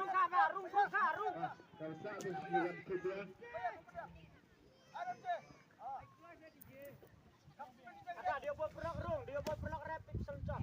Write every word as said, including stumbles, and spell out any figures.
Rung ka, ka, rung ka, ka, rung. Ah, ka sa tu si wan ke dia. Ada dia buat pernah rung, dia buat pernah rapid sensor.